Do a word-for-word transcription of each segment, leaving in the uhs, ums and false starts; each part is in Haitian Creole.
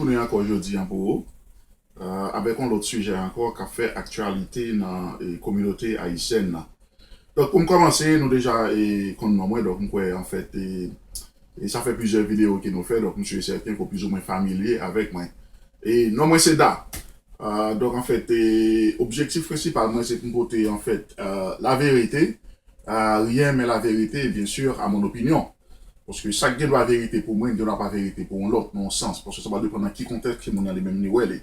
Mwen ankò jodi an pou ou, euh, avèk yon lòt sijè ankò k ap fè aktyalite nan eh, kominote ayisyèn nan. Donk, pou m kòmanse, nou deja eh, konn non mwen, donk m kwè, anfèt, eh, e sa fè plizyè videyo ke nou fè, donk m si e sèten ke w plizoumwen familye avèk mwen. E non mwen se Da. Euh, donk, anfèt, eh, objektif prensipal mwen, se pou m pote, anfèt, euh, la vérité, euh, rien mais la vérité, bien sûr, à mon opinion. Paske sa k gen dwa verite pou mwen, gen dwa pa verite pou yon lòt, nan yon sans. Paske sa va depann nan ki kontèks ke moun nan li menm li wè li.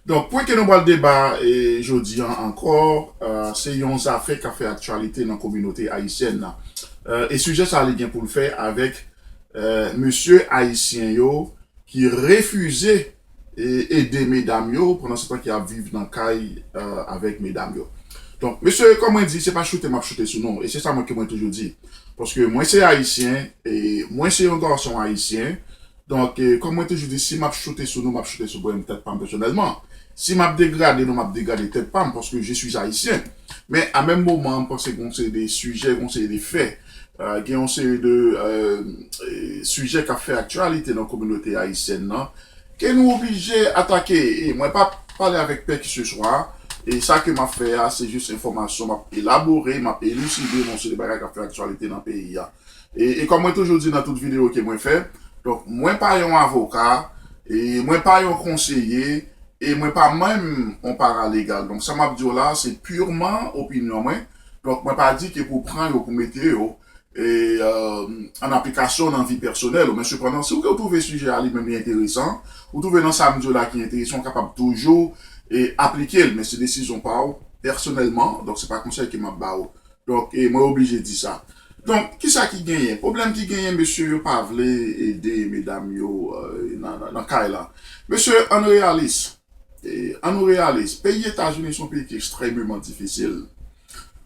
Donk, pwen ke nou pral deba eh, jodi an ankò, euh, se yon zafè k ap fè aktyalite nan kominote ayisyèn nan. Euh, e sijè sa a li gen pou l fè avèk euh, mesye ayisyen yo ki refize eh, ede medam yo pandan se tan ke y ap viv nan kay euh, avèk medam yo. Donk, mesye, kòm mwen di, se pa choute m ap choute sou nou. E se sa mwen ke mwen toujou di. Paske mwen se ayisyen, e mwen se yon gason ayisyen. Donk, eh, kòm mwen toujou di, si m ap choute sou nou, m ap choute sou mwen tèt pa m pèsonèlman. Si m ap degrade nou, m ap degrade tèt pa m, paske je suis ayisyen. Men, a menm moman, m panse gen yon seri de sijè, gen yon seri de fè, euh, gen yon seri de euh, eh, sijè k ap fè aktyalite nan kominote ayisyèn nan, ke nou oblije atake. E mwen pa pale avèk pè ki se swa, e sa ke m ap fè a, se jis enfòmasyon, m ap elabore, m ap eliside yon seri de bagay k ap fè aktyalite nan peyi a. E, e kòm mwen toujou di nan tout videyo ke mwen fè, donk, mwen pa yon avoka, e mwen pa yon konseye, e mwen pa menm yon paralegal. Donk, sa m ap di w la, se pirman opinyon mwen. Donk, mwen pa di ke pou pran yo, pou mete yo, e, euh, an aplikasyon nan vi pèsonèl ou. Men sepandan, si w ke w twouve sijè a li menm li enteresan, ou twouve nan sa m di w la ki enteresan, ou kapab toujou e, aplike l, men se desizyon pa w, pèsonèlman, donk se pa konsèy ke m ap ba w. Donk, e, mwen oblije di sa. Donk, kisa ki genyen? Pwoblèm ki genyen, mesye yo pa vle ede medam yo euh, nan, nan, nan kay la. Mesye, ann reyalis. E, ann nou reyalis. Peyi Etazini se yon peyi ki ekstrèmeman difisil.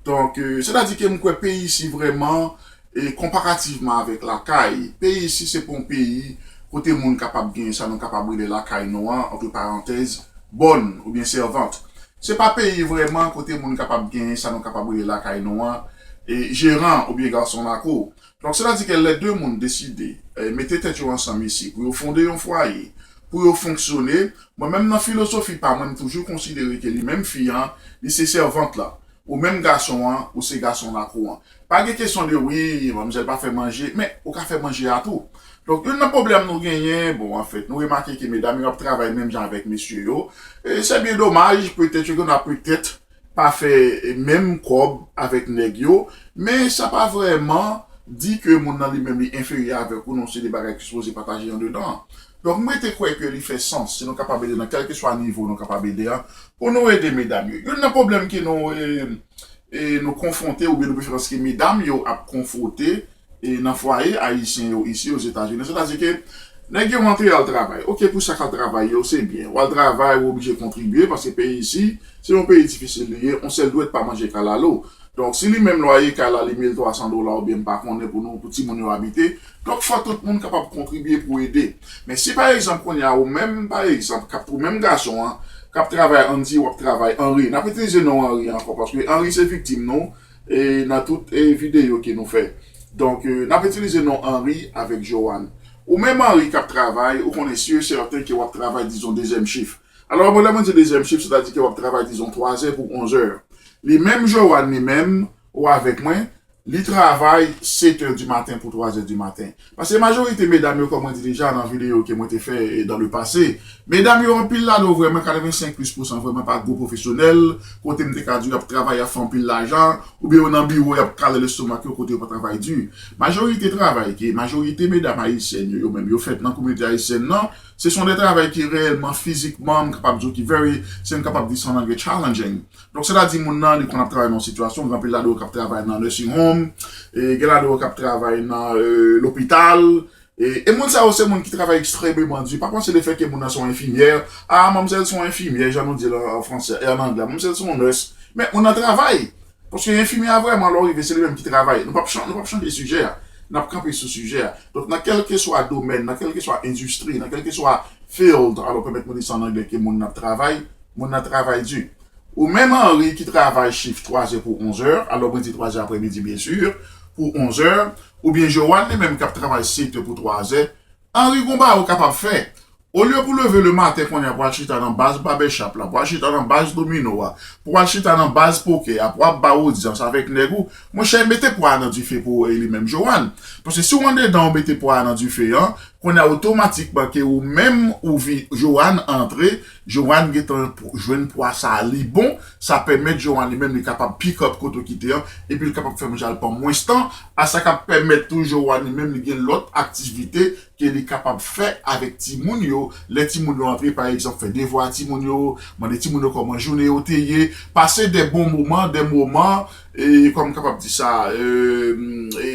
Donk, euh, sètadi ke m kwè peyi isi vrèman, e konparativman avèk lakay, peyi isi se pa yon peyi kote moun kapab gen sa nou kapab rele lakay nou an, antre parantèz, bòn oubyen sèvant. Se pa peyi vrèman kote moun kapab gen sa nou kapab rele lakay nou an, e jeran oubyen gason lakou. Donk, sètadi ke lè de moun deside eh, mete tèt yo ansanm isi pou yo fonde yon fwaye, pou yo fonksyone, mwen menm nan filozofi pa mwen, m toujou konsidere ke li menm fi an, li se sèvant la. Ou menm gason an, ou se gason lakou an. Pa gen kesyon de wi, manmzèl pa fè manje, men ou ka fè manje a tou. Donk, youn nan pwoblèm nou genyen, bon, anfèt, nou remake ke medam yo ap travay menm jan avèk mesye yo. E se byen domaj, petèt yo gen dwa petèt pa fè menm kòb avèk nèg yo, men sa pa vrèman di ke moun nan li menm li enferyè avèk ou, non, se de bagay ki sipoze pataje andedan. Donk, mwen te kwè ke li fè sans, si nou kapab ede nan kèlkeswa nivo nou kapab ede a, pou nou ede medam yo. Youn nan pwoblèm ke nou, e, e, nou konfwonte, oubyen de preferans ke medam yo ap konfwonte, e, nan fwaye ayisyen yo isi Ozetazini. Sètadi ke nèg yo rantre al travay. Oke, pou sa k al travay yo, se byen. W al travay, ou oblije kontribye, paske peyi isi, se yon peyi difisil li ye, yon sèl dwèt pa manje kalalou. Donk, si li menm lwaye kay la, li mil twa san dola, oubyen m pa konnen pou nou, pou timoun yo abite, donk fò tout moun kapab kontribye pou ede. Men si pa egzanp, kounye a, ou menm, pa egzanp, k ap, ou menm gason an, k ap travay, ann di, w ap travay, Henry, n ap itilize non Henry ankò, paske Henry se viktim nou, e, nan tout, e, videyo ke nou fè. Donk, e, n ap itilize non Henry avèk Joanne. Ou menm Henry k ap travay, ou konnen si e sèten ke w ap travay, dizon, dezyèm chif. Alò, mwen, lè mwen di dezyèm chif, sètadi ke w ap travay, dizon, twazè pou onzè. Li menm Joanne, li menm, ou avèk mwen, li travay setè di maten pou twazè di maten. Paske majorite medam yo, kòm mwen di deja nan videyo ke mwen te fè, e, dans le passé, medam yo anpil ladan yo vrèman katrevensenk plis pousan vrèman pa gwo pwofesyonèl, kote m te ka di yo ap travay, ap fè anpil lajan, oubyen yo nan biwo, y ap kale lestomak yo kote yo pa travay di. Majorite travay ke, majorite medam ayisyèn yo, yo menm yo fèt nan kominote ayisyèn nan, se son de travay ki reyèlman fizikman, m kapab di w ki very, se m kapab di sa an anglè challenging. Donk, sètadi moun nan, li konn ap travay nan yon sitiyasyon, gen anpil ladan yo k ap travay nan nursing home, e gen ladan yo k ap travay nan, e, lopital, e, e moun sa yo, se moun ki travay ekstrèmeman di. Pa panse lefètke moun nan se yon enfimyè, a, manmzèl se yon enfimyè, jan nou di l an, an fransè, e an anglè, manmzèl se yon nurse, men moun nan travay. Paske enfimyè a vrèman, lè w rive, se li menm ki travay. Nou p ap chan-, nou p ap chanje sijè a. N ap kanpe sou sijè a. Donk, nan kèlkeswa domèn, nan kèlkeswa endistri, nan kèlkeswa field, alò, pèmèt mwen di sa an anglè, ke moun nan ap travay, moun nan travay di. Ou menm Henry ki travay chif twazè pou onzè, alò mwen di twazè aprèmidi, byen si, pou onzè, oubyen Joanne li menm k ap travay setè pou twazè, Henry gon bagay ou kapab fè. Olye pou leve lematen kounye a pou al chita nan baz babechap la, pou al chita nan baz domino a, pou al chita nan baz pokè a, pou ap ba odyans avèk nèg ou, monchè, mete pwa a nan dife pou ou e li menm Joanne. Paske si w andedan ou mete pwa a nan dife an, kounye a otomatikman ke ou menm ou vi Joanne antre, Joanne gentan jwenn pwa sa a li bon, sa pèmèt Joanne li menm li kapab pick up kote w kite an, epi l kapab fè manje al pran mwens tan, a sa k ap pèmèt tou Joanne li menm li gen lòt aktivite ke li kapab fè avèk timoun yo, lè timoun yo antre, pa egzanp, fè devwa timoun yo, mande timoun yo kòman jounen yo te ye, pase de bon moman, de moman, e kòm kapab di sa, e, e,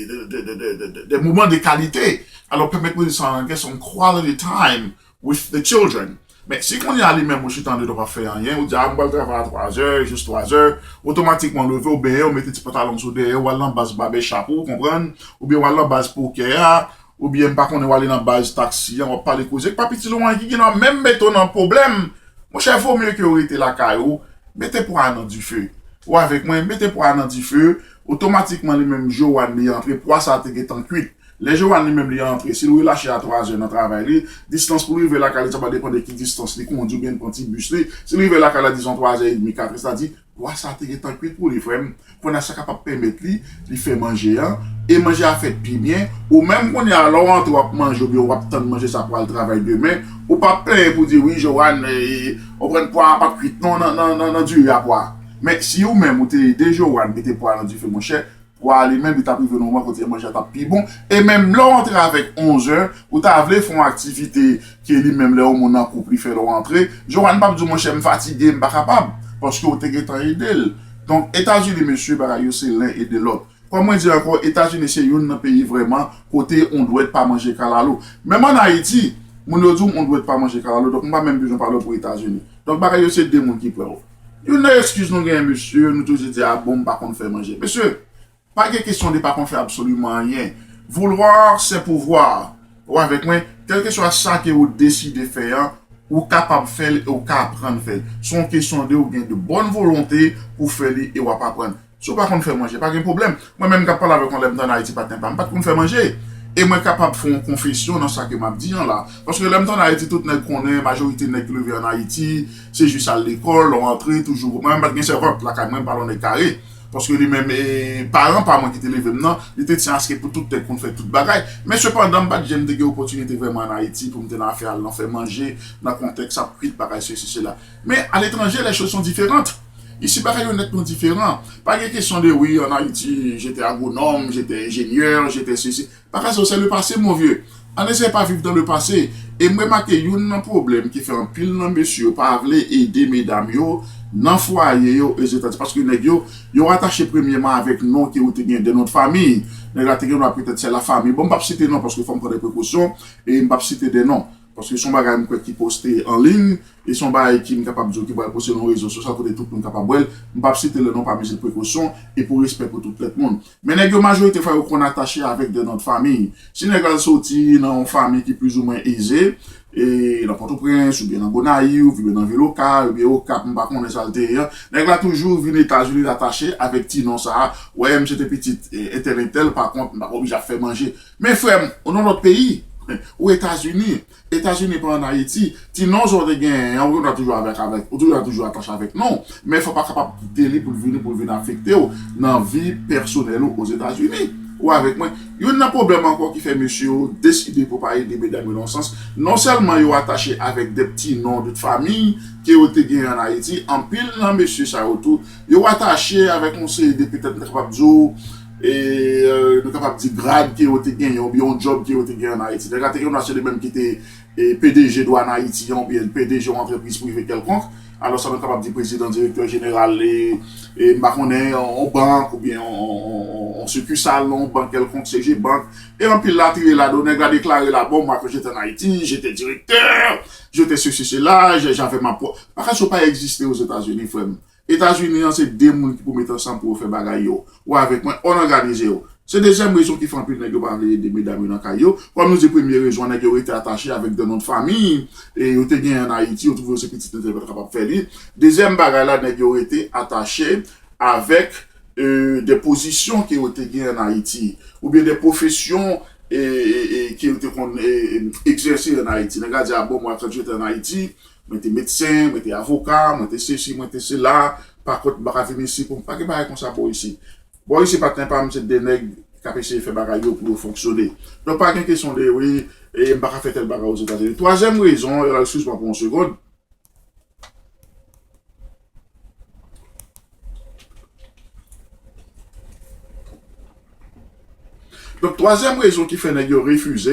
de, de, de, de, de, de moman de kalite. Alò, pèmèt mwen di sa an anglè, some quality time with the children. Men si kounye a li menm ou chita anndan w p ap fè anyen, ou di a m pral travay a twazè, jis twazè, otomatikman w leve, w benyen, w mete ti pantalon sou dèyè, w al nan baz babechap ou, konprann? Oubyen w al nan baz pokè a, oubyen m pa konnen w ale nan baz taksi an, w ap pale koze, k p ap itil ou anyen, ki gen nan menm mete w nan pwoblèm. Monchè, vo mye ke w rete lakay ou, mete pwa a nan dife. Ou avèk mwen, mete pwa a nan dife, otomatikman li menm Joanne li antre, pwa sa a te gentan kwit. Lè Joanne li menm li antre, si l relache a twazè nan travay li, distans pou l rive lakay li, sa va depann de ki distans li kondi oubyen l pran ti bis li. Si l rive lakay la, dizon twazè edmi, katrè, sa di, pwa sa te gentan kwit pou li, frè m. Kounye a sa kapab pèmèt li, li fè manje an, e manje a fèt pi byen. Ou menm kounye a, lè w antre w ap manje oubyen w ap tann manje sa pou al travay demen, ou p ap plenyen pou di, wi, Joanne, e, w konprann pwa a pa t kwit non nan, nan, nan, nan diri a pwa. Men si ou menm ou te ede Joanne mete pwa a nan dife, monchè, pwa a li menm, li t ap rive nan moman kote manje a t ap pi bon. E menm lè w antre avèk onzè, ou ta vle fè yon aktivite ke li menm lè yon moun nan koup li fè lè w antre, Joanne p ap di w, monchè, m fatige, m pa kapab. Paske w te gentan ede l. Donk, Etazini, mesye, bagay yo se len ede lòt. Kòm mwen di ankò, Etazini se youn nan peyi vrèman kote yon dwèt pa manje kalalou. Menm ann Ayiti, moun yo di w yon dwèt pa manje kalalou, donk m pa menm bezwen pale w pou Etazini. Donk, bagay yo se de moun ki pran yo. Youn nan eskiz nou genyen, mesye, nou toujou di, a bon, m pa konn fè manje. Mesye, pa gen kesyon de pa konn fè absoliman anyen. Vouloir, c'est pouvoir. Ou avèk mwen? Kèlkeswa sa ke ou deside fè an, ou kapab fè l e ou ka aprann fè l. Se yon kesyon de ou gen de bòn volonte pou fè li e w ap aprann. Si w pa konn fè manje, pa gen pwoblèm. Mwen menm k ap pale avèk ou lè m t ann Ayiti, patnè pa m, m pa t konn fè manje. E mwen kapab fè yon konfesyon nan sa ke m ap di an la. Paske lè m t ann Ayiti, tout nèg konnen, majorite nèg ki leve ann Ayiti, se jis al lekòl, lè w antre, toujou. Mwen menm pa t gen sèvant lakay mwen, m pa t yon nèg kare. Paske li menm, e, paran pa mwen ki te leve m nan, li te di aske pou tout nèg konn fè tout bagay. Men sepandan, m pa t janm te gen opòtinite vrèman ann Ayiti pou m te nan afè al nan fè manje, nan kontèks ap kwit bagay sesi sela. Men aletranje, les choses sont différentes. Isi, bagay yo nètman diferan. Pa gen kesyon de, wi, ann Ayiti, j'étais agronome, j'étais ingénieur, j'étais ceci. Bagay sa yo, c'est le passé, mon vieux. Ann eseye pa viv dans le passé. E m remake youn nan pwoblèm ki fè anpil nan mesye yo pa vle ede medam yo nan fwaye yo, Ozetazini. Paske nèg yo, yo atache premyèman avèk non ke ou te gen, de non de famiy. Nèg la te gen dwa petèt se la famiy. Bon, m p ap site non paske fò m pran de prekosyon e m p ap site de non. Paske se yon bagay m kwè ki poste an liy, e se yon bagay ki m kapab di w ki pral poste nan rezo sosyal kote tout moun kapab wè l. M p ap site le non pa mezi de prekosyon e pou respè pou tout lèt moun. Men nèg yo majorite fwa yo konn atache avèk de non de famiy. Si nèg la soti nan yon famiy ki plizoumwen eze, e nan Pòtoprens, oubyen nan Gonayiv, oubyen nan vil Okap, oubyen Okap, m pa konnen sa l te ye an, nèg la toujou vin Etazini, l atache avèk ti non sa a. Wè, m se te pitit, e, entèl entèl, pa kont, m pa oblije ap fè manje. Men frè m, ou nan lòt peyi, ou Etazini, Etazini pa ann Ayiti, ti non sa w te genyen an, ou gen dwa toujou avèk, avèk, ou toujou, toujou atache avèk non, men fò w pa kapab kite li pou l vini, pou l vin afekte w nan vi pèsonèl ou Ozetazini. Ou avèk mwen? Youn nan pwoblèm ankò ki fè mesye yo deside pou pa ede medam yo nan yon sans, non sèlman yo atache avèk de ti non de famiy ke yo te genyen ann Ayiti, anpil nan mesye sa yo tou, yo atache avèk yon seri de, petèt, nou kapab di w, e, e, nou kapab di grad ke yo te genyen, oubyen yon djòb ke yo te genyen ann Ayiti. Nèg la te gen yon se li menm ki te, e, P D G Dwàn Ayiti an, oubyen P D G yon antrepriz prive kèlkonk. Alò sa nou kapab di prezidan, direktè jeneral, e, e, m pa konnen, yon, yon bank, oubyen yon, yon, yon, yon sikisal nan yon bank kèlkonk, C G Bank. E anpil la tire ladan, nèg la deklare la, bon, moi, quand j'étais en Haïti, j'étais directeur, j'étais ceci, cela, j'avais ma propre. Bagay sa yo pa egziste Ozetazini, frè m. Etazini an, se de moun ki pou met ansanm pou yo fè bagay yo. Ou avèk mwen, òganize yo. Se dezyèm rezon ki fè anpil nèg yo pa vle ede medam yo nan kay yo. Kòm nou di, premye rezon an, nèg yo rete atache avèk de non de famiy, e yo te genyen ann Ayiti, yo twouve yo se pitit entèl, yo pa t kapab fè li. Dezyèm bagay la, nèg yo rete atache avèk, e, de pozisyon ke yo te genyen ann Ayiti, oubyen de pwofesyon, e, e, e, ke yo te konn e, e, egzèse ann Ayiti. Nèg la di, "A bon, mwen, kan jete ann Ayiti, mwen te medsen, mwen te avoka, mwen te sesi, mwen te sela, pa kont, m pa ka vin isi pou m." Pa gen bagay konsa bò isi. Bò isi, patnè pa m, se de nèg k ap eseye fè bagay yo pou yo fonksyone. Donk, pa gen kesyon de, "Wi, e, m pa ka fè tèl bagay Ozetazini." Twazyèm rezon, e la, eskiz mwen pou yon segond, Donk, twazyèm rezon ki fè nèg yo refize,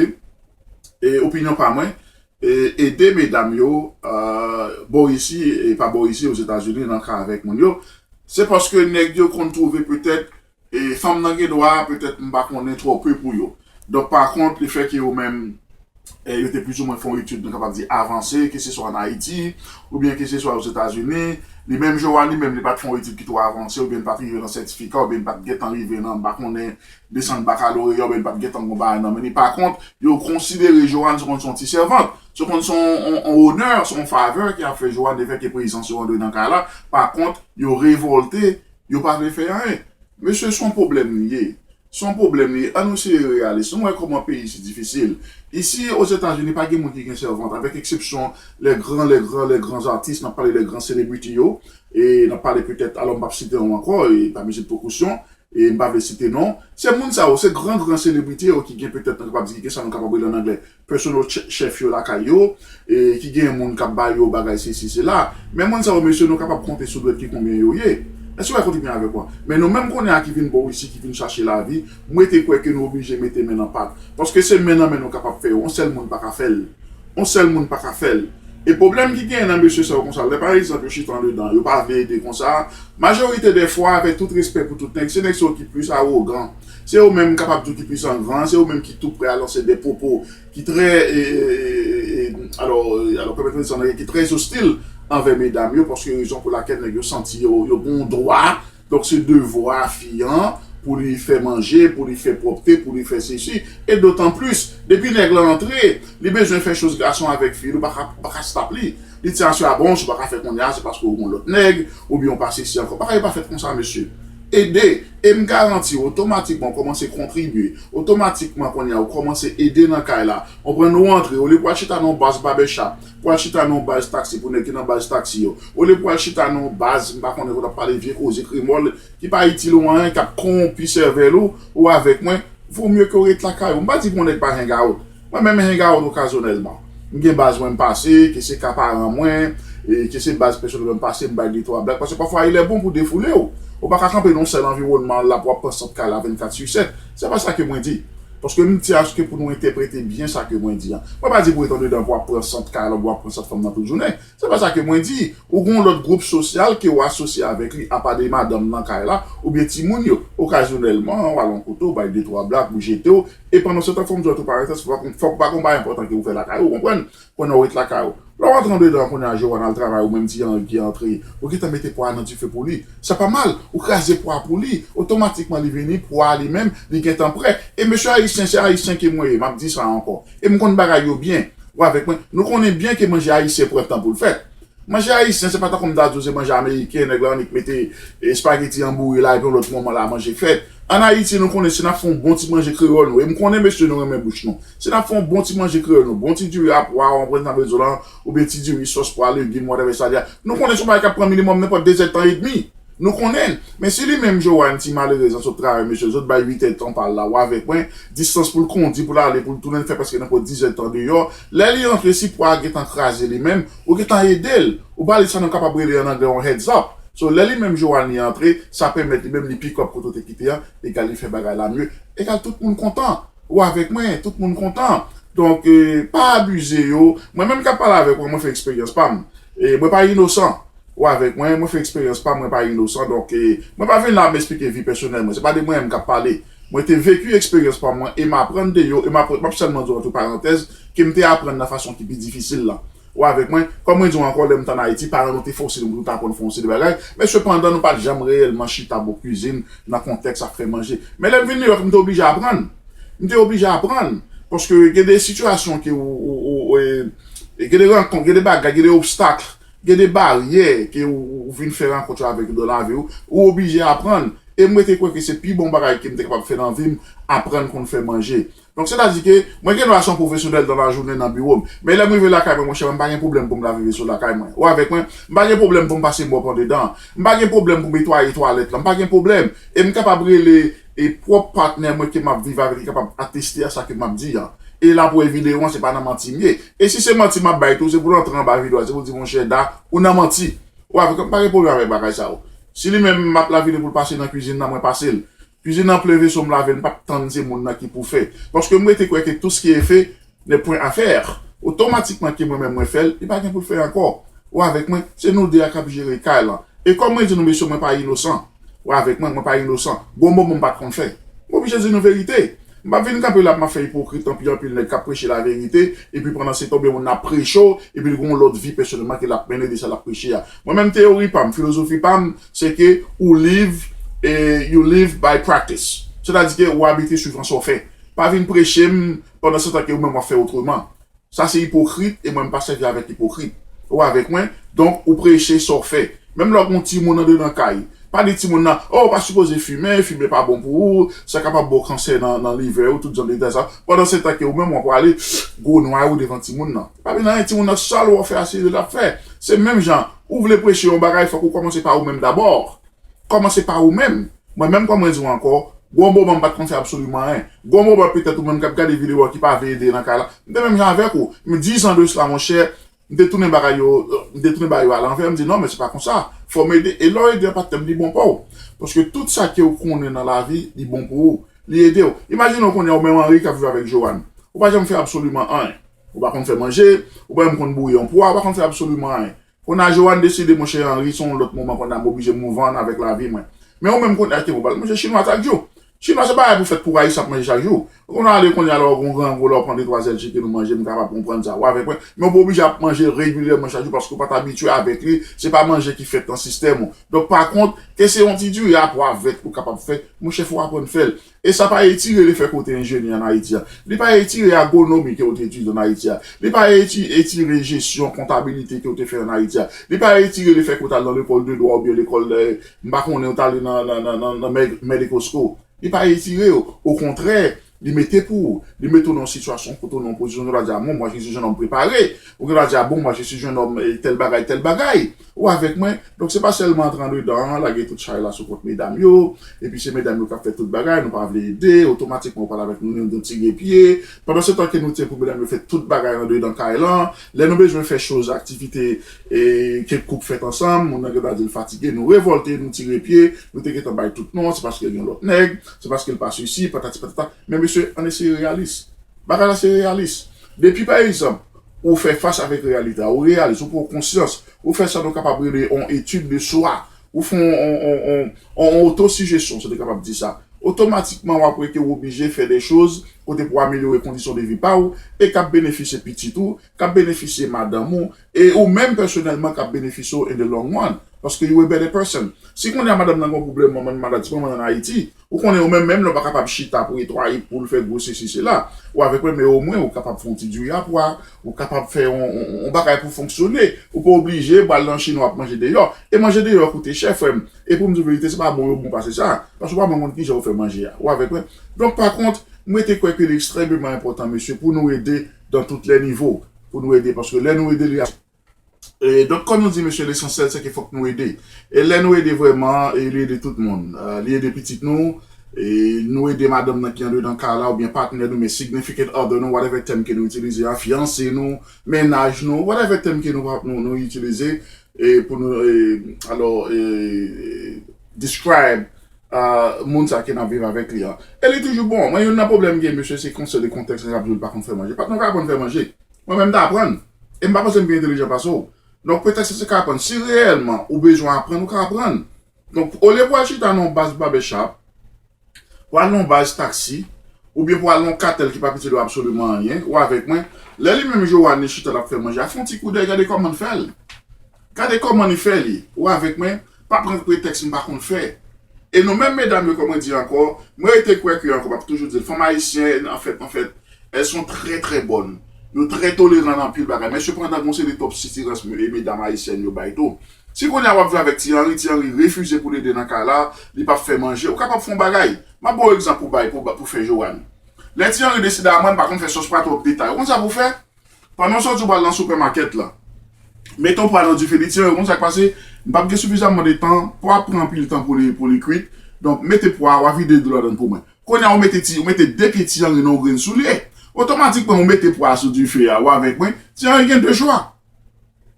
e, opinyon pa mwen, e, ede medam yo, e, bò isi, e pa bò isi, Ozetazini, nan ka avèk moun yo, se paske nèg yo konn twouve petèt, e, fanm nan gen dwa, petèt, m pa konnen, twò pe pou yo. Donk, pa kont, lefètke yo menm, e, yo te plizoumwen fè yon etid, nou kapab di, avanse, ke se swa ann Ayiti, oubyen ke se swa Ozetazini, li menm Joanne, li menm, li pa t fè yon etid ki twò avanse, oubyen li pa t rive nan sètifika, oubyen li pa t gentan rive nan, m pa konnen, desann bakaloreya, oubyen li pa t gentan gen yon bagay nan men li. Pa kont, yo konsidere Joanne se konn se yon ti sèvant, se konn se yon, yon, yon onè, se yon favè ke y ap fè Joanne, lefètke prezans yo antre nan kay la. Pa kont, yo revòlte, yo pa vle fè anyen. Mesye, se yon pwoblèm li ye. Se yon pwoblèm li ye. Ann nou seye reyalis. Nou wè kòman peyi isi difisil. Isi, Ozetazini, pa gen moun ki gen sèvant, avèk eksepsyon les grands, les grands, les grands artistes, n ap pale les grands celebrity yo, e n ap pale petèt, alò, m p ap site non ankò, e pa mezi de prekosyon, e m pa vle site non. Se moun sa yo, se gran, gran selebrite yo ki gen petèt, nou kapab di, ki gen sa nou kapab rele ann anglè, personal ch-, chef yo lakay yo, e ki gen moun k ap ba yo bagay sesi, sela. Men moun sa yo, mesye, nou kapab konte sou dwèt ki konbyen yo ye. Èske w wè kote m ye avèk ou a? Men nou menm kounye a ki vin bò isi, ki vin chache lavi, m rete kwè ke nou oblije mete men nan pat. Paske se men nan men nou kapab fè yo. Yon sèl moun pa ka fè l. Yon sèl moun pa ka fè l. E pwoblèm ki genyen nan mesye sa yo konsa, lè pa egzanp yo chita andedan, yo pa vle ede konsa, majorite dè fwa, avèk tout respè pou tout nèg, se nèg sa yo ki plis awogan. Se yo menm m kapab di w ki plis angran, se yo menm ki tou prè a lanse de pwopo ki trè, e, e, e, e, alò, e, alò, pèmèt mwen di sa nan, ki trè ostil anvè medam yo, paske rezon pou lakèl nèg yo santi yo, yo gen yon dwa, donk se devwa fi an pou li fè manje, pou li fè pwòpte, pou li fè sesi. E dotan plis, depi nèg la antre, li bezwen fè choz gason avèk fi, ou pa ka, pa ka stop li. Li di, "A, se a bon, si w pa ka fè kounye a, se paske w gen lòt nèg, oubyen w pa sesi ankò." Bagay yo pa fèt konsa, mesye. Ede, e m garanti w, otomatikman, w kòmanse kontribye. Otomatikman, kounye a, w kòmanse ede nan kay la. Konprann, ou antre, olye pou al chita nan yon baz babèchap, pou al chita nan yon baz taksi, pou nèg ki nan baz taksi yo. Olye pou al chita nan yon baz, m pa konnen, kote w ap pale vye koze kremòl, ki pa itil ou anyen, k ap kowonpi sèvèl ou, ou avèk mwen, vo mye ke w ret lakay ou. M pa di pou yon nèg pa hang out. Mwen menm, m hang out okazyonèlman. M gen baz mwen m pase, ke se ka paran mwen, e ke se baz pèsonèl mwen m pase, m bay de twa blag. Paske pafwa, il est bon pou defoule w. Ou pa ka kanpe nan yon sèl anviwònman la pou w ap pran sant kay la vennkat sou sèt. Se pa sa ke mwen di. Paske m di aske pou nou entèprete byen sa ke mwen di an. Mwen pa di pou w ret andedan pou w ap pran sant kay la, pou w ap pran sant fanm nan tout jounen. Se pa sa ke mwen di. Ou gen yon lòt gwoup sosyal ke w asosye avèk li, apa de madanm nan kay la, oubyen timoun yo. Okazyonèlman, w al yon kote, w bay de twa blag, ou jete w. E pandan se tan, fò m di w antre parantèz, fòk, fòk pa gen yon bagay enpòtan ke ou fè lakay ou, ou konprann? Pandan w ret lakay ou. Lè w antre andedan, kounye a, Joanne al travay, ou menm ti Henry ki antre, ou gentan mete pwa a nan dife pou li. Sa pa mal, ou kraze pwa pou li, otomatikman li vini, pwa a li menm, li gentan prè. E mesye ayisyen, se ayisyen ke mwen ye, m ap di sa ankò. E m konn bagay yo byen. Ou avèk mwen? Nou konnen byen ke manje ayisyen pran tan pou l fèt. Manje ayisyen, se pa tankou m ta di w se manje ameriken, nèg la annik mete, e, espageti anboure la, epi yon lòt moman la manje fèt. Ann Ayiti, nou konnen si n ap fè yon bon ti manje kreyòl nou, e m konnen mesye nou renmen bouch nou. Si n ap fè yon bon ti manje kreyòl nou, bon ti diri a pwa, w konprann sa m vle di w la, oubyen ti diri sòs pwa, legim, whatever sa li a, nou konnen se yon bagay k ap pran minimòm nenpòt de zèdtan edmi. Nou konnen l. Men si li menm Joanne, ti malerèz la, sot travay, mesye, sot bay uit èdtan pa l la, ou avèk mwen, distans pou l kondi, pou l ale, pou l tounen, l fè prèske nenpòt diz èdtan deyò. Lè li antre, si pwa a gentan kraze li menm, ou gentan ede l. Ou ba li sa nou kapab rele ann anglè yon heads up. So, lè li menm Joanne li antre, sa pèmèt li menm li pick up kote w te kite an, egal li fè bagay la mye. Egal tout moun kontan. Ou avèk mwen, tout moun kontan. Donk, e, pa abize yo. Mwen menm k ap pale avèk ou, mwen fè eksperyans pa m. E, mwen pa inosan. Ou avèk mwen, mwen fè eksperyans pa m, mwen pa inosan. Donk, e, mwen pa vin la ap esplike vi pèsonèl mwen. Se pa de mwen menm k ap pale. Mwen te veki eksperyans pa mwen e m aprann de yo e m aprann, m ap sèlman di w antre parantèz, ke m te aprann nan fason ki pi difisil la. Ou avèk mwen? Kòm mwen di w ankò, lè m t ann Ayiti, paran nou te fòse nou pou nou ta aprann fè yon seri de bagay, men sepandan nou pa t janm reyèlman chita bò kwizin nan kontèks ap fè manje. Men lè m vin Nouyòk, m te oblije aprann. M te oblije aprann. Paske gen de sitiyasyon ke ou, ou, ou, e, e gen de rankont, gen de bagay, gen de obstak, gen de baryè ke ou, ou vin fè rankont yo avèk yo nan lavi w, ou oblije aprann. E m rete kwè ke se pi bon bagay ke m te kapab fè nan vi m, aprann konn fè manje. Donk, sètadi ke mwen gen dwa se yon pwofesyonèl nan lajounen nan biwo m. Men lè m rive lakay mwen, monchè, mwen pa gen pwoblèm pou m lave veso lakay mwen. Ou avèk mwen? M pa gen pwoblèm pou m pase mòp andedan. M pa gen pwoblèm pou m netwaye twalèt la. M pa gen pwoblèm. E m kapab rele e pwòp patnè mwen ke m ap viv avèk li kapab ateste a sa ke m ap di an. E la pou videyo an, se pa nan manti m ye. E si se manti m ap bay tou, se pou l antre anba videyo a, se pou l di, monchè, Da, ou nan manti. Ou avèk mwen? M pa gen pwoblèm avèk bagay sa yo. Si li menm m ap lave li pou l pase nan kwizin nan, mwen pase l. Kwizin nan plen veso m lave l, m p ap tann se moun nan ki pou fè. Paske m rete kwè ke tout ce qui est fait n'est point à faire. Otomatikman ke mwen menm mwen fè l, li pa gen pou l fè ankò. Ou avèk mwen? Se nou de a k ap jere kay lan. E kòm mwen di nou, mesye, mwen pa inosan. Ou avèk mwen? Mwen pa inosan. Gon moman m pa t konn fè. M oblije di nou verite. M p ap vin kanpe la, m ap fè ipokrit, anpi anpil nèg k ap preche laverite, epi pandan se tan, oubyen moun nan ap preche w, epi l gen yon lòt vi pèsonèlman ke l ap mennen de sa l ap preche a. Mwen menm, teyori pa m, filozofi pa m, se ke ou live, e you live by practice. Sètadi ke ou abite swivan sa w fè. Pa vin preche m pandan se tan ke ou menm w ap fè otreman. Sa se ipokrit, e mwen m pa sèvi avèk ipokrit. Ou avèk mwen? Donk, ou preche sa w fè. Menm lè w gen yon timoun andedan kay, pa di timoun nan, "Oh, ou pa sipoze fimen, fimen pa bon pou ou, sa kapab ba w kansè nan, nan livè ou," tout jan de detay sa. Pandan se tan ke ou menm w ap prale, gwo nway ou devan timoun nan. Pa vin anyen, timoun nan, sa l wè w fè a, se li l ap fè. Se menm jan, ou vle preche yon bagay, fòk ou kòmanse pa ou menm dabò. Kòmanse pa ou menm. Mwen menm, kòm mwen di w ankò, gon moman m pa t konn fè absoliman anyen. Gon moman, petèt ou menm k ap gade videyo a ki pa vle ede nan kay la, m te menm jan avèk ou. Men diz an de sila, monchè, m te tounen bagay yo, m te tounen bagay yo alanvè, m di, "Non, men se pa konsa. Fò m ede." E lè w ede yon patnè m, li bon pa w. Paske tout sa ke w konnen nan lavi, li bon pou ou. Li ede w. Imajine w konnen ou menm Henry k ap viv avèk Joanne. Ou pa janm fè absoliman anyen. Ou pa konn fè manje, ou pa janm konn bouyi yon pwa, ou pa konn fè absoliman anyen. Kounye a Joanne deside, monchè Henry, se yon lòt moman kounye a m oblije move on avèk lavi mwen. Men ou menm kounye a ki pou pral manje chinwa chak jou. Chinwa se bagay pou fèt pou Ayisyen ap manje chak jou. Ou konn ale kounye a lè w gon grangou, lè w pran de twa zèl chicken ou manje, m kapab konprann sa. Ou avèk mwen? Men ou pa oblije ap manje regilyèman chak jou paske ou pa t abitye avèk li. Se pa manje ki fèt nan sistèm ou. Donk, pa kont, ke se yon ti diri a pwa vèt ou kapab fè, monchè, fò w aprann fè l. E sa pa etire lefè ke w te enjenyè ann Ayiti a. Li pa etire agwonomi ke w te etidye ann Ayiti a. Li pa eti-, etire jesyon, kontabilite ke w te fè ann Ayiti a. Li pa etire lefè ke w t al nan lekòl de dwa oubyen lekòl, eh, m pa konnen, w t ale nan, nan, nan, nan, nan med-, medical school. Li pa etire yo. Okontrè, li mete pou ou. Li mete w nan yon sitiyasyon kote w nan yon pozisyon, ou la di, "Ah, bon, moi, je suis un homme préparé." Ou gen dwa di, "Ah bon, moi, je suis un homme, eh, tel bagay, tel bagay." Ou avèk mwen? Donk, se pa sèlman antre andedan an, lage tout chay la sou kont medam yo, epi se medam yo k ap fè tout bagay, nou pa vle ede, otomatikman ou pale avèk nou, nou, nou tire pye. Pandan se tan ke nou tyen pou medam yo fè tout bagay andedan kay lan, lè nou bezwen fè choz, aktivite, e, ke koup fèt ansanm, moun nan gen dwa di l fatige, nou revòlte, nou tire pye, nou te gentan bay tout non, se paske l gen lòt nèg, se paske l pa sesi, patati patata. Men mesye, ann eseye reyalis. Bagay la se reyalis. Depi, pa egzanp, ou fè fas avèk reyalite a, ou reyalis, ou pran konsyans, ou fè sa nou kapab rele yon etid de swa, ou fè yon, yon, yon, yon, yon otosijesyon, si w te kapab di sa, otomatikman w ap wè ke w oblije fè de choz kote pou amelyore kondisyon de vi pa w e k ap benefisye pitit ou, k ap benefisye madanm ou, e ou menm pèsonèlman k ap benefisye w in the long run. Paske you a better person. Si kounye a madanm nan gen yon pwoblèm manman l malad, si manman l ann Ayiti, ou konnen ou menm menm lè w pa kapab chita pou netwaye, pou l fè gwo sesi sela, ou avèk mwen, men omwen ou kapab fè yon ti diri a pwa, ou kapab fè yon, yon, yon bagay pou fonksyone. Ou pa oblije pral nan chinwa ap manje deyò. E manje deyò koute chè, frè m. E pou m di w verite, se pa bon yo bon pase sa. Paske ou pa menm konn kijan ou fè manje a. Ou avèk mwen? Donk, pa kont, mwen te kwè ke li ekstrèmeman enpòtan, mesye, pou nou ede dans tous les niveaux. Pou nou ede, paske lè nou ede li a E donk, kòm nou di, mesye, lesansyèl, se ke fòk nou ede. E lè nou ede vrèman, e li ede tout moun. E, li ede pitit nou, e nou ede madanm nan ki andedan kay la, oubyen patnè nou, men significant other nou, whatever tèm ke nou itilize a, fiyanse nou, mennaj nou, whatever tèm ke nou, nou, nou itilize, e pou nou, e, alò, e, describe, a, moun sa ke n ap viv avèk li an. E li toujou bon. Mwen, youn nan pwoblèm gen, mesye, se konsènan kontèks, sa ap di w pa konn fè manje. Patnè w ka aprann fè manje. Mwen menm m ta aprann. E m pa panse m pi entelijan pase w. Donk, petèt se sa ka aprann. Si reyèlman ou bezwen aprann, ou ka aprann. Donk, olye pou al chita nan yon baz barbershop, pou al nan yon baz taksi, oubyen pou al nan yon katèl ki pa pete w absoliman anyen, ou avèk mwen, lè li menm Joanne li chita l ap fè manje a, fè yon ti koudèy, gade kòman l fè l. Gade kòman li fè li. Ou avèk mwen? Pa pran pretèks m pa konn fè. E nou menm medam yo, kòm mwen di ankò, mwen rete kwè ke ankò, m ap toujou di l, fanm ayisyèn, anfèt, anfèt, elles sont très, très bonnes. Yo trè toleran nan anpil bagay. Men sepandan, gon seri de twòp sitirans medam ayisyèn yo bay tou. Si kounye a w ap viv avèk Ti Henry, Ti Henry refize pou l ede nan kay la, li p ap fè manje, ou kapab fè yon bagay. M ap ba w egzanp pou bay, pou, pou fè Joanne. Lè Ti Henry deside a mwen, m pa konn fè sòs pwa twòp detay. Ou konn sa pou fè? Pandan w soti w pral nan sipèmakèt la, mete yon pwa nan dife li, Ti Henry, ou konn sa k pase? M p ap gen sifizamman de tan, pwa pran anpil tan pou li, pou li kwit. Donk, mete pwa a, w a vide dlo ladan l pou mwen. Kounye a, ou mete ti, ou mete de pye Ti Henry nan yon grenn soulye. Otomatikman, ou mete pwa a sou dife a, ou avèk mwen. Ti Henry gen de chwa.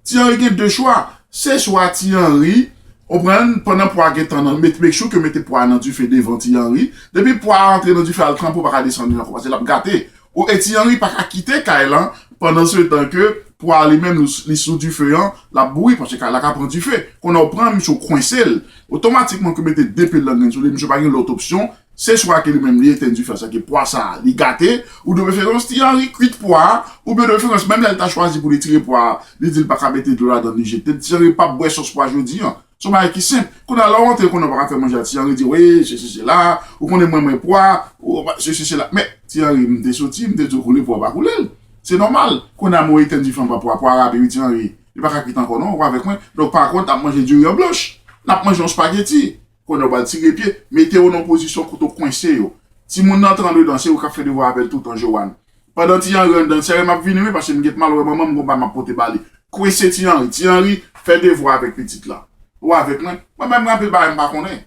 Ti Henry gen de chwa. Se swa Ti Henry, ou konprann, pandan pwa a gen tan nan, make, make sure ke mete pwa a nan dife devan Ti Henry. Depi pwa a antre nan dife a, l tranpe, ou pa ka desann li ankò, paske l ap gate. Ou e Ti Henry pa ka kite kay lan, pandan se tan ke pwa a li menm, li, li sou dife an, l ap bouyi, paske kay la ka pran dife. Kounye a, ou pran misye, ou kwense l. Otomatikman, ke mete de pye l nan grenn soulye, misye pa gen lòt opsyon. Se swa ke li menm li etenn dife a, sa ke pwa sa a, li gate, ou de preferans Ti Henry kwit pwa a, oubyen de preferans, menm lè l ta chwazi pou li tire pwa a, li di l pa ka mete dlo ladan l, li jete l, Ti Henry p ap bwè sòs pwa jodi an. Se yon bagay ki senp. Kounye a, lè w antre, konnen w pa ka fè manje a Ti Henry, di, wi, sesi, sela, ou konnen mwen, mwen pwa, ou, sesi, sela. Men, Ti Henry, m te soti, m te di w koule pwa, pa koule l. Se nòmal. Kounye a, mwen etenn dife an, pwa, pwa rapi, wi, Ti Henry. Li pa ka kwit ankò, non, ou avèk mwen. Donk, pa kont, n ap manje diri an blanch. N ap manje yon spageti. Kounye a, w pral tire pye, mete yo nan pozisyon kote w kwense yo. Timoun nan antre anndan, se ou k ap fè devwa avè l toutan, Joanne. Pandan Ti Henry anndan, Ti Henry, m ap vini, wi, paske m gen pou m al wè manman m, gon bagay m ap pote ba li. Kwense Ti Henry. Ti Henry, fè devwa avèk pitit la. Ou avèk mwen? Mwen menm, gen anpil bagay m pa konnen.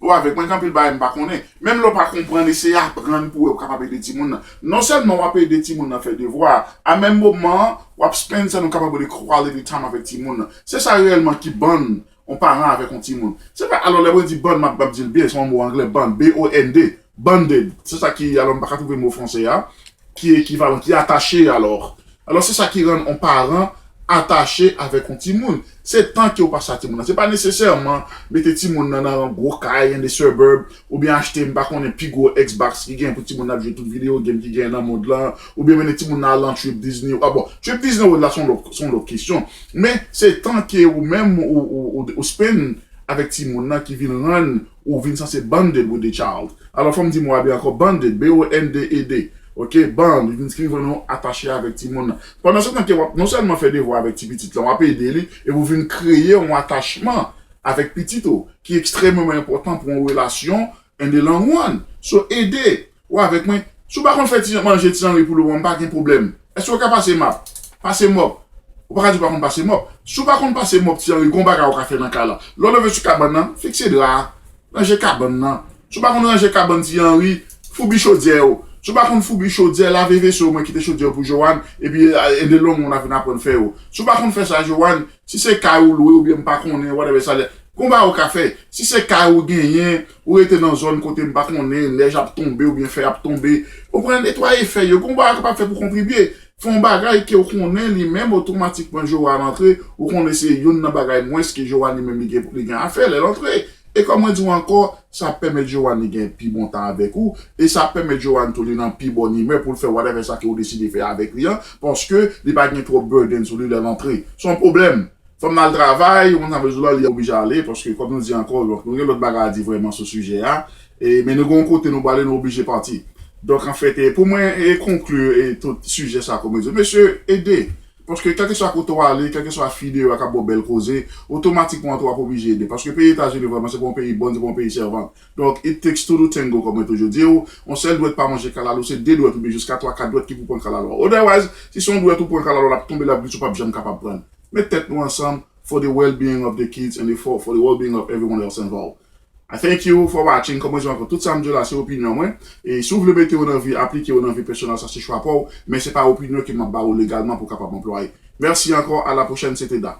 Ou avèk mwen? Gen anpil bagay m pa konnen. Menm lè w pa konprann, eseye aprann pou w wè w kapab ede timoun nan. Non sèlman w ap ede timoun nan fè devwa a, a menm moman an, w ap spend sa nou kapab rele quality time avèk timoun nan. Se sa reyèlman ki bond yon paran avèk yon timoun. Se pa, alò, lè mwen di bond, m ap, m ap di l byen, se yon mo anglè, bond, B O N D, bonded. Se sa ki, alò, m pa ka twouve mo franse a, ki ekivalan, ki atache, alò. Alò, se sa ki rann yon paran atache avèk yon timoun. Se tan ke w pase a timoun nan. Se pa nesesèman mete timoun nan nan yon gwo kay, in the suburb, oubyen achte, m pa konnen, pi gwo Xbox ki gen pou timoun nan ap jwe tout videyo game ki gen nan mond lan, oubyen mennen timoun nan al nan trip Disney. Ah bon, trip Disney World la, se yon lòt, se yon lòt kesyon. Men, se tan ke ou menm ou, ou, ou, ou spend avèk timoun nan ki vin rann ou vin sanse bonded with the child. Alò, fò m di mo a byen ankò, bonded, B O N D E D. Ok, bond, vin skrive nou atache avèk timoun nan. Pandan se tan ke w ap non sèlman fè devwa avèk ti pitit lan, w ap ede li, epi w vin kreye yon atachman avèk pitit ou, ki ekstrèmeman enpòtan pou yon relasyon in the long run. So, ede, ou avèk mwen? Si w pa konn fè ti manje Ti Henry pou lemoman, pa gen pwoblèm. Èske w ka pase map? Pase mòp? Ou pa ka di w pa konn pase mòp. Si w pa konn pase mòp Ti Henry, gon bagay ou ka fè nan kay la. Lè w leve sou kabann nan, fikse dra a. Ranje kabann nan. Si w pa konn ranje kabann Ti Henry, foubi chodyè yo. Si w pa konn foubi chodyè, lave veso, mwen kite chodyè yo pou Joanne, epi, a, in the long run, ou vin aprann fè yo. Si w pa konn fè sa, Joanne, si se kay ou lwe oubyen m pa konnen, whatever sa lè, gon bagay ou ka fè. Si se kay ou genyen, ou rete nan zòn kote m pa konnen, nèj ap tonbe oubyen fèy ap tonbe, ou konprann, netwaye fèy yo, gon bagay ou kapab fè pou kontribye. Fè yon bagay ke w konnen li menm, otomatikman Joanne antre, ou konnen se youn nan bagay mwens ke Joanne li menm li gen, li gen a fè lè l antre. E kòm mwen di w ankò, sa ap pèmèt Joanne li gen pi bon tan avèk ou, e sa ap pèmèt Joanne tou li nan pi bòn imè pou l fè whatever sa ke ou deside fè avèk li an, paske li pa gen twòp burden sou li lè l antre. Se yon pwoblèm. Fanm nan al travay, ou konn sa m vle di w la, li oblije ale, paske kòm nou di ankò, donk, nou gen lòt bagay a di vrèman sou sijè a, e, men nou gen yon kote nou prale, nou oblije pati. Donk, anfèt, e, pou mwen, e, konkli, e, tout sijè sa, kòm yo di, mesye, ede. Paske kèlkeswa kote w ale, kèlkeswa fi deyò a k ap ba w bèl koze, otomatikman tou w ap oblije ede. Paske peyi Etazini vrèman, se pa yon peyi bòn, se pa yon peyi sèvant. Donk, it takes two to tango, kòm mwen toujou di w. Yon sèl dwèt pa manje kalalou, se de dwèt oubyen jiska twa, kat dwèt ki pou pran kalalou a. Otherwise, si se yon dwèt ou pran kalalou a, l ap tonbe, l ap glitch, ou p ap janm kapab pran l. Met tèt nou ansanm for the well-being of the kids and the, for, for the well-being of everyone else involved. I thank you for watching. Kòm mwen di w ankò, tout sa m di w la, se opinyon mwen. E si w vle mete yo nan vi, aplike yo nan vi pèsonèl, sa se chwa pa w. Men se pa opinyon ke m ap ba w legalman pou w kapab anplwaye. Mèsi ankò, a la pwochèn, se te Da.